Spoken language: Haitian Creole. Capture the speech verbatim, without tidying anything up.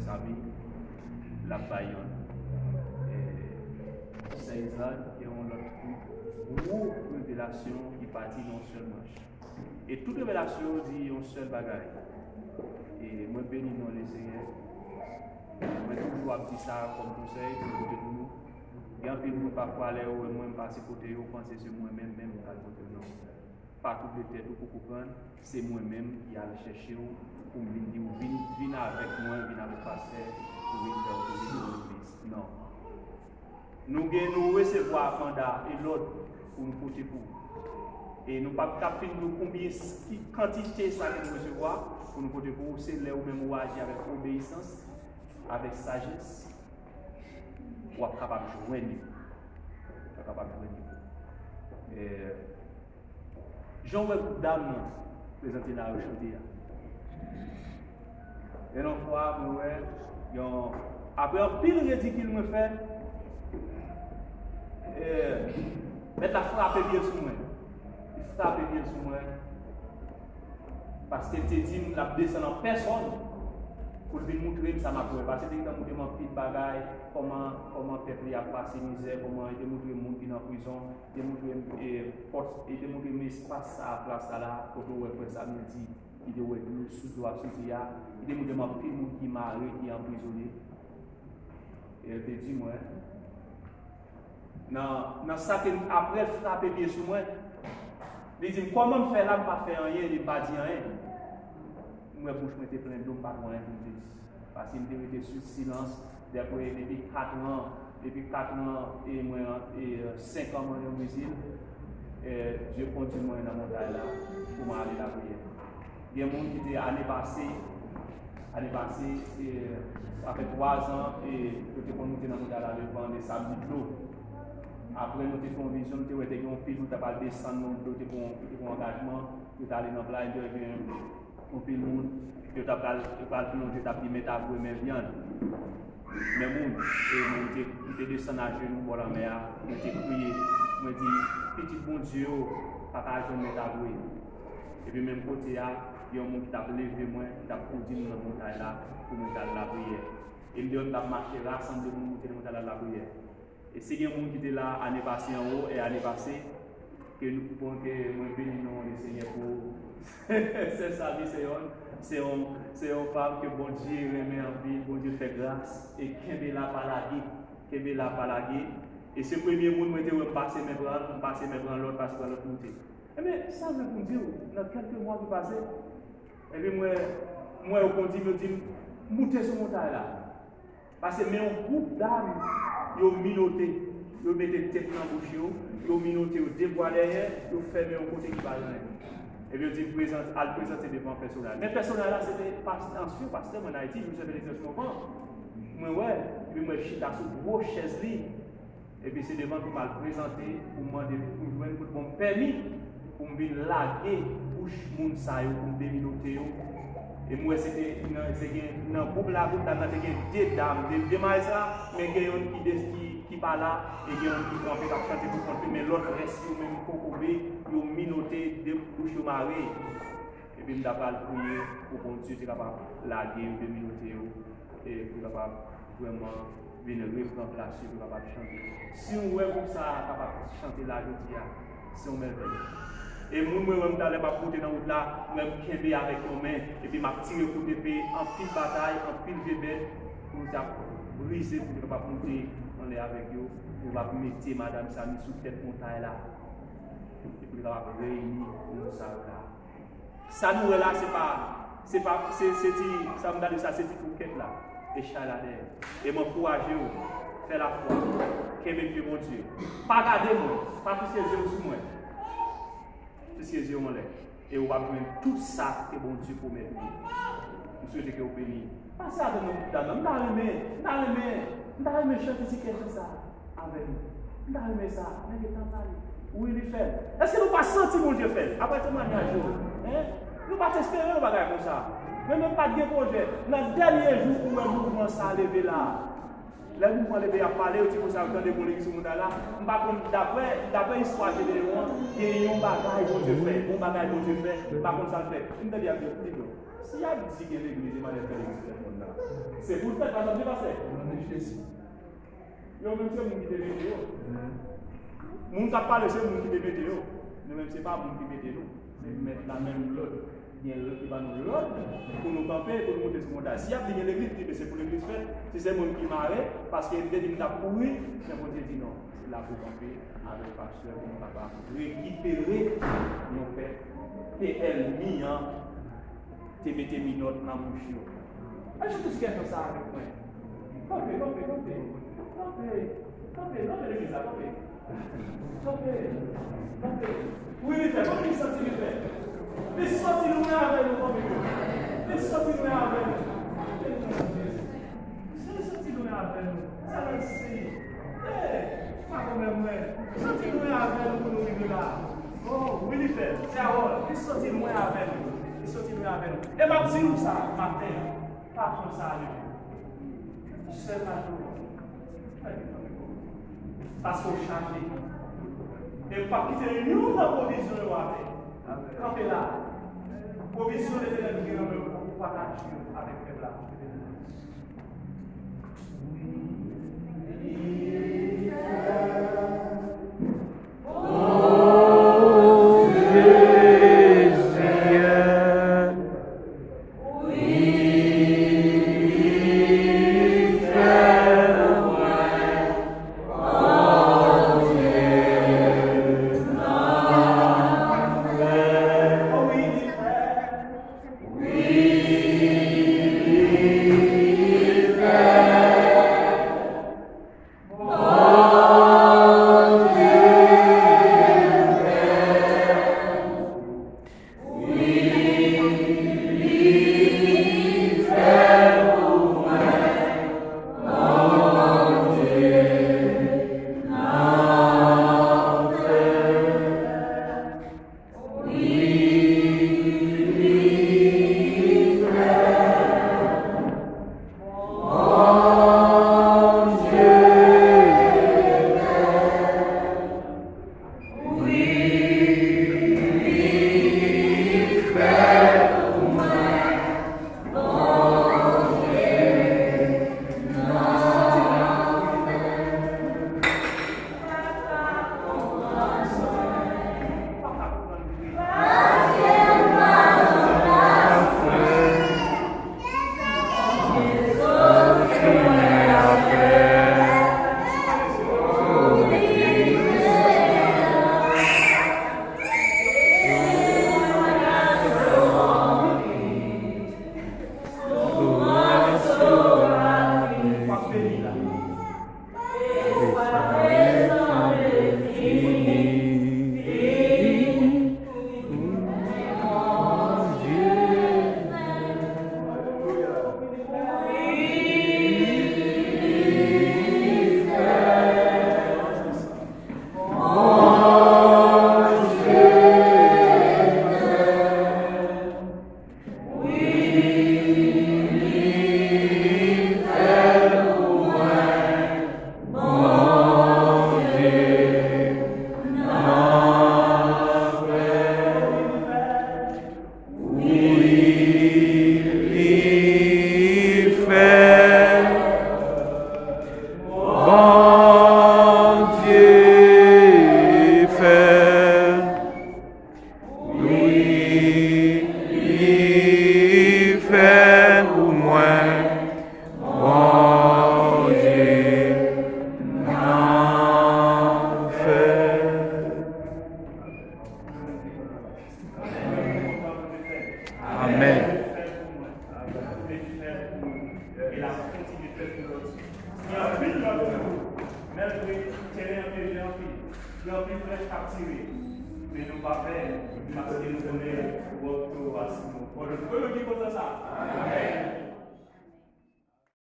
Fami, l ap bay yon. E, Sè Izard, gen yon lòt gwo revelasyon ki pati nan yon sèl manch. E tout revelasyon yo di yon sèl bagay. E mwen beni non Lesenyè. Mwen toujou ap di sa kòm konsèy pou pote pou nou. Gen anpil moun pafwa lè yo wè mwen m pase kote yo, panse se mwen menm menm m pral kote yo. Non. Pa twouble tèt ou pou konprann, se mwen menm ki al chèche w pou m vin di w vin, vin avèk mwen, vin avèk pastè, pou vin fè w pou vin nan legliz. Non. Nou gen, nou resevwa manda e lòd pou nou pote pou ou. E nou p ap ka fin di w konbyen s-, ki kantite sa ke nou resevwa pou nou pote pou ou. Se lè ou menm ou aji avèk obeyisans, avèk sajès, w ap kapab jwenn li. W ap kapab jwenn li. E, Jan w wè gwoup dam nan prezante la yo chante a. Gen yon fwa, mwen wè, yon, apre anpil ridikil mwen fè, e, mèt la frape pye l sou mwen. Li frape pye l sou mwen. Paske l te di m l ap desann an pèsòn pou l vin moutre m sa m ap wè. Paske l te gentan moutre m anpil bagay, kòman, kòman pèp li ap pase mizè, kòman li te moutre m moun ki nan prizon. Li te moutre m, e, pòt, li te moutre m espas sa a, plas sa la, kote w wè frè Samedi, li te wè dlo sou dlo ap soti a, li te moutre m anpil moun ki mare, ki anprizone. E l te di mwen, nan, nan sa ke, apre l frape pye sou mwen, li di m, "Kòman m fè la, m pa fè anyen, li pa di anyen?" M wè bouch mwen te plen dlo, m pa t wè anyen pou m te di. Paske m te rete sou silans, dèpre, depi kat an, depi kat an, e mwen, e, senk an mwen o Brezil, e, Dye kondui mwen nan montay la pou mwen ale lapriyè. Gen moun ki te ane pase, ane pase, e, sa fè twa zan, e, yo te konn moute nan montay la devan de sab di dlo. Apre nou te fè yon vizyon, nou te wè te gen yon pil nou t ap al desann nan dlo, te gen yon, te gen yon angajman, yo t ale nan play, te gen yon pil moun, yo t ap al, yo pral plonje, t ap di, "Men ta vwe, men vyann." Men moun, e mwen, m te, m te desann ajenou bò lanmè a, mwen te kriye, mwen di, "Pitit Bondye yo pa ka jwenn men ta vwe." Epi menm kote a, gen yon moun ki t ap leve mwen, ki t ap kondi m nan montay la pou mwen t al lapriyè. E m te wè m t ap mache rasanble moun, moute nan montay la lapriyè. E si gen moun ki te la ane pase anwo, e ane pase, ke nou, bon, ke mwen beni non Lesenyè pou sè Samy, se yon, se yon, se yon fanm ke Bondye renmen anpil, Bondye fè gras, e kenbe la, pa lage, kenbe la, pa lage. E se premye moun mwen te wè m pase men pran, m pase men pran lòt, pase pran lòt moute. Ebyen, sa vle pou m di w, nan kèlke mwa ki pase, epi mwen, mwen yo kondi m, yo di m, "Moute sou montay la." Paske men yon gwoup dam, yo minote, yo mete tèt nan bouch yo, yo minote yo de bwa dèyè, yo fèmen yon kote ki pa gen anyen. Epi yo di m, "Prezant, al prezante devan pèsonaj." Men pèsonaj la, se te pas-, ansyen pastè mwen Ayiti, Joseph Elizeus Morvan. Mwen wè, epi mwen chita sou gwo chèz li. Epi se devan pou m al prezante, pou m mande, pou m jwenn, pou l ban m pèmi pou m vin lage bouch moun sa yo, pou m deminote yo. E m wè se te nan, se gen, nan gwoup la, gwoup dam nan te gen de dam, de, de majistra, men gen youn ki de, ki, ki pa la, e gen youn ki kanpe, k ap chante pou kont li, men lòt rès yo menm kokobe, yo minote, de bouch yo mare. Epi m ta pral priye pou Bondye te kapab lage yo, deminote yo, e pou yo kapab vrèman vin repran plas yo, pou yo kapab chante. Si w wè gwoup sa a kapab chante la jodi a, se yon mèvèy. E moun mwen wè m talè m ap moute nan wout la, m wè m kenbe avèk yon men, epi m ap tire kout epe, anpil batay, anpil vye bèt, pou nou te ap brize, pou nou te kapab moute anlè avèk yo, pou nou kapab mete madanm Samy sou tèt montay la, epi nou kapab reyini moun sa yo la. Sa nou wè la, se pa, se pa, se, se ti, sa m gade sa, se ti twounkèt la, e chay la dèyè. E m ankouraje w, fè lafwa, kenbe pye Bondye. Pa gade mwen, pa fikse zye w sou mwen. Fikse zye w anlè. E w ap jwenn tout sa ke Bondye pwomèt ou. M swete ke w beni. Pase avè nou, dam nan. M ta renmen, m ta renmen, m ta renmen chante ti kèk chan sa avè nou. M ta renmen sa, men gen tan pale. Wi, li fè l. Èske nou pa santi Bondye fè l? Apre temwayaj yo, en? Nou pa t espere yon bagay konsa. Men menm pa t gen pwojè. Nan dènye jou, ou wè mouvman sa leve la. Lè moun pale, y ap pale, yo di konsa, yo tande moun ki sou montay la. M pa konn, daprè, daprè istwa Jedeyon an, gen yon bagay Bondye fè, yon bagay Bondye fè, m pa konn sa l fè. M tande y ap di, "Wi, non. Si y ap di gen legliz, e malè fè legliz fè moun nan. Se pou l fèt, pa janm gen pastè." Yo menm se moun ki te mete yo. Moun k ap pale, se moun ki te mete yo. Nou menm, se pa moun ki mete nou. Se mèt la menm lòd. Gen lòd ki ba nou lòd pou nou kanpe, pou nou monte sou montay. Si y ap di gen legliz, li di, "Men se pou legliz fèt." Si se moun ki mare, paske li te di, "M t ap kouri," men Bondye di, "Non, se la pou w kanpe avèk pastè pou nou kapab rekipere yon pèp ke ènmi an te mete minòt nan bouch yo." Al chante ti kèsyon sa avèk mwen. Kanpe, kanpe, kanpe. Kanpe, kanpe, kanpe legliz la, kanpe. Kanpe, kanpe. Wi, li fè, kanpe, li santi li fè. Li santi lwen avè nou, kanpe. Li santi lwen avè nou. Li santi lwen avè nou. Sa nan si. Ey, pa konprann mwen. Li santi lwen avè nou pou nou rive la. Oh, wi, li fè. Se a wòl. Li santi lwen avè nou. Li santi lwen avè nou. E m ap di nou sa maten an. Pa pran sa ale. Sèl pa jwe. Paske w chaje. E w p ap kite youn nan pwovizyon yo atè. Kanpe la. Pwovizyon Letènèl ki gen nan men w, ou pataje yo avèk pèp la. Wi, li fè. Bondye fè. Wi, li fè pou mwen. Bondye nan fè. Amèn. Gen anpil frè k ap tire, men nou pa pè, paske nou konnen w ap tou asou nou. Bon, nou konnen ki kontan sa. Amèn.